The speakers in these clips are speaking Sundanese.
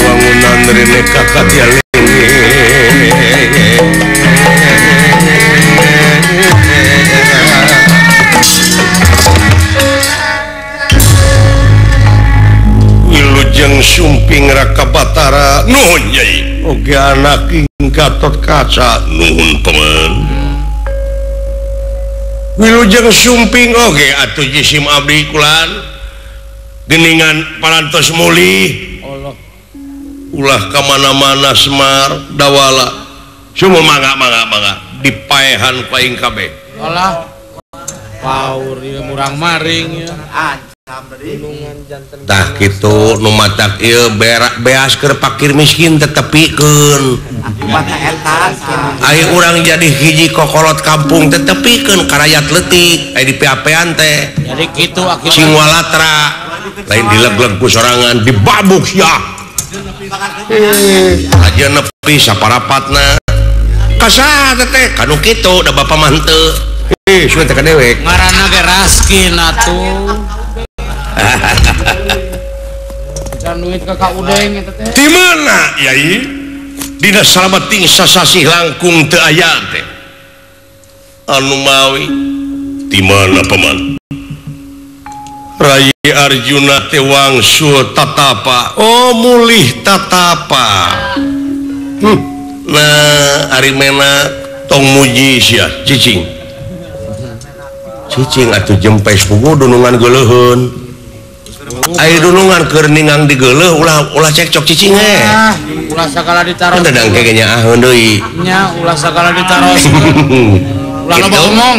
Wangunan rene kakak Wilujeng Sumping Raka Batara nuhun Nyai oge anak ing Gatot Kaca nuhun paman Wilujeng Sumping oge atuh jisim abdi kulan geningan parantos mulih Allah ulah ka mana-mana Semar Dawala sumu mangga mangga mangga dipaehan ku aing kabeh Allah paur ieu murang maring ya. Tah kitu nu matak ieu beas keur pakir miskin tetepikeun. Ai urang jadi hiji kokolot kampung tetepikeun ka rakyat leutik ai dipeapean teh. Jadi kitu akibat cing walatra lain dilegleg ku sorangan dibabuk sia. Aja nepi saparapatna. Ka saha teh kanu kitu da bapa mah henteu. Suwe teh ka dewek. Ngaranna ge raskin atuh. Can duit ka Kak Udeng eta teh. Di mana Yai? Dina salameting sasasih langkung teu aya teh. Anu mawi di mana paman? Rai Arjuna teh wangsul tatapa. Oh mulih tatapa. Nah ari mena tong muji sia cicing. Cicing atuh jempes pugu dunungan geuleuheun. Ai dunungan keur ningang digeuleuh ulah ulah cekcok cicing eh. Ulah sagala ditaros. Teu dang ge nyaaheun deui. Nya ulah sagala ditaros. Ulah loba omong.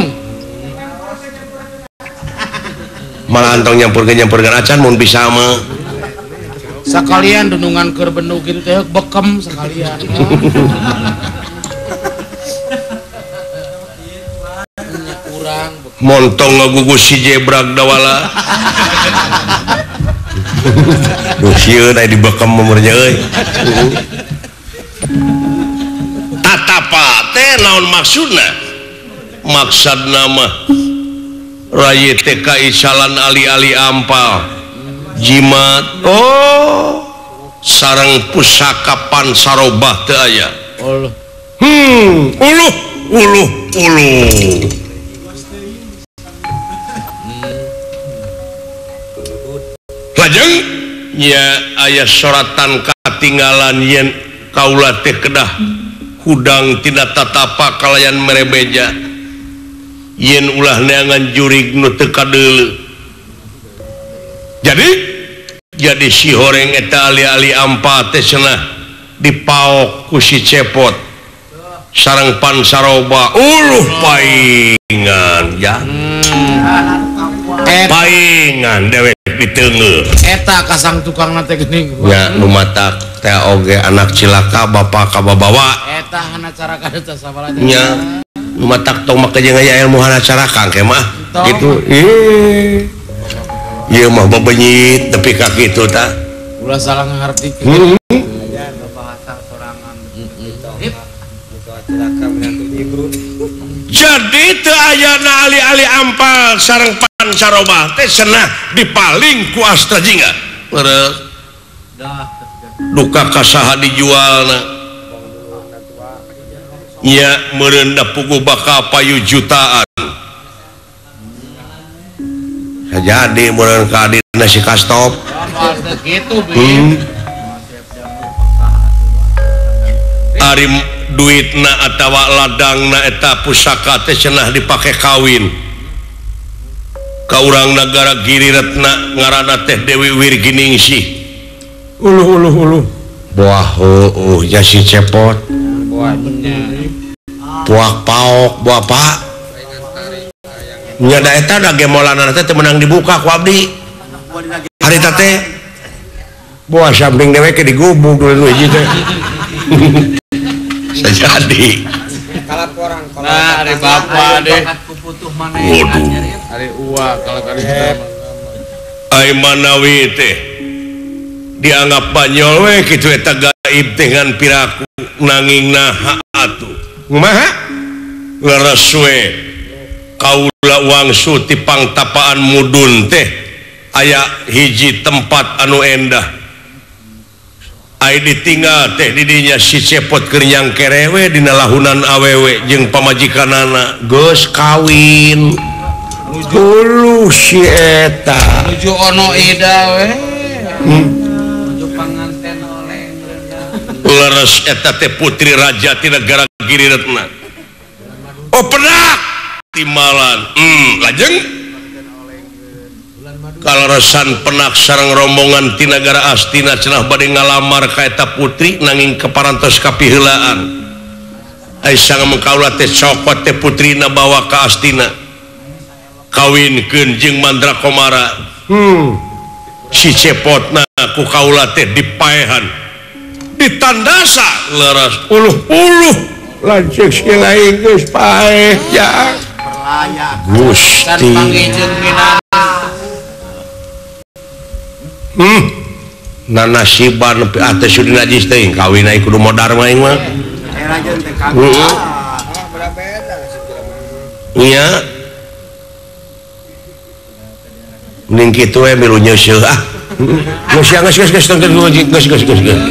Malah antong nyampurkeun acan mun bisa mah. Sakalian dunungan keur bendu kitu teh bekem sakalian. Montong ngagugus si jebrag Dawala. Duh sieun aya dibekem umurnya euy. Tatapa teh naon maksudna? Maksudna mah rayi teh kaisalan ali-ali ampal. Jimat oh sareng pusaka pansarobah teu aya. Allah. Uluh uluh uluh. Lajeng nya aya soratan katinggalan yen kaula teh kedah hudang tina tatapa kalayan merebeja yen ulah neangan jurig nu teu kadeuleu. Jadi si horeng eta ali-ali ampa teh cenah dipaok ku si Cepot sareng Pansaroba uluh paingan ya. Paingan dewek diteungeuh eta kasang tukangna teh geuning nya nu matak teh oge anak cilaka bapa kababawa eta hana caraka teh sabaraha nya nu matak tong make jeung aya ilmu hana caraka engke mah kitu ih ieu mah bebenyit tepi ka kitu tah ulah salah ngartikeun aya bahasa sorangan jadi teu ayana ali-ali ampal sareng Pancarobah teh cenah dipaling ku Astra Jingga. Leres. Duka kasaha dijualna. Nya meureun da puguh bakal payu jutaan. Sajadi meureun ka adina si Kastop. Ari duitna atawa ladangna eta pusaka teh cenah dipake kawin. Ka urang nagara Giri Retna ngaranna teh Dewi Wirginingsih. Uluh uluh uluh. Buah heueuh nya si Cepot. Buah paok, buah pak. Nya da eta da gemolanana teh teu meunang dibuka ku abdi. Harita teh buah samping dewek digubug dulu hiji teh. Sajadi. Kalaporang kalau nah, ari bapak deh. Waduh. Ari uwa kalau kali Ai manawi teh dianggap banyol we kitu eta gaib teh ngan piraku nanging naha atuh. Kumaha? Leres we kaula wangsu ti pangtapaan mudun teh aya hiji tempat anu endah. Ai ditinggal teh didinya si Cepot keur nyangkerewe dina lahunan awewe jeung pamajikanana geus kawin. Dulu si eta nuju ono ida we. Nuju panganten oleng. Leres eta teh putri raja ti negara Giri Retna. Oh penak timalan. Lajeng kaleresan penak sareng rombongan ti nagara Astina cenah bade ngalamar ka eta putri nanging keparantos kapiheulaan. Ai sang kaula teh cokot teh putrina bawa ka Astina. Kawinkeun jeung Mandra Komara. Si Cepotna ku kaula teh dipaehan. Ditandasa leres uluh-uluh lanceuk si lain geus paeh ya. Gusti. Nanasiban nepi ate sudi najis teuing kawin ai kudu modar mah aing mah. Nya. Mending kitu we milu nyeuseuh ah. Geus ya geus geus geus geus geus geus geus.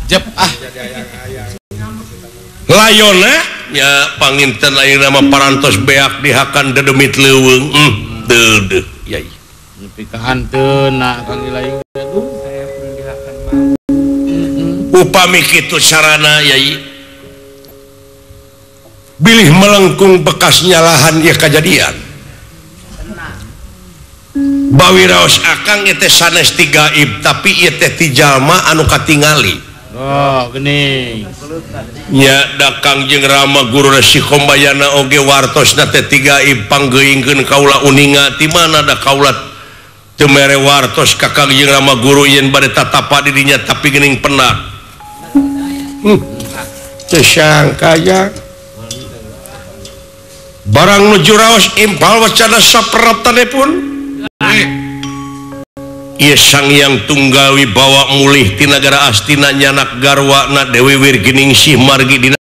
Jep ah. Layona nya panginten ayeuna mah parantos beak dihakan dedemit leuweung. Deudeuh yai. Nepi ka hanteuna Kang Ilaing aduh saya pun dihakan mah. Upami kitu carana yai. Bilih melengkung bekas nyalahan ieu kajadian. Bawi raos akang ieu teh sanes ti gaib tapi ieu teh ti jalma anu katingali. Oh, geuning. Nya da Kangjeng Rama Guru Resi Kombayana oge wartosna teh ti gaib panggeuingkeun kaula uninga ti mana da kaula teu mere wartos ka Kangjeng Rama Guru yen bade tatapa di dinya tapi geuning penak. Teu sangka ya. Barang nuju raos impal wacana saperaptanipun. Ieu Sang Hyang Tunggawi bawa mulih ti nagara Astina nyanak garwana Dewi Wirginingsih margi dina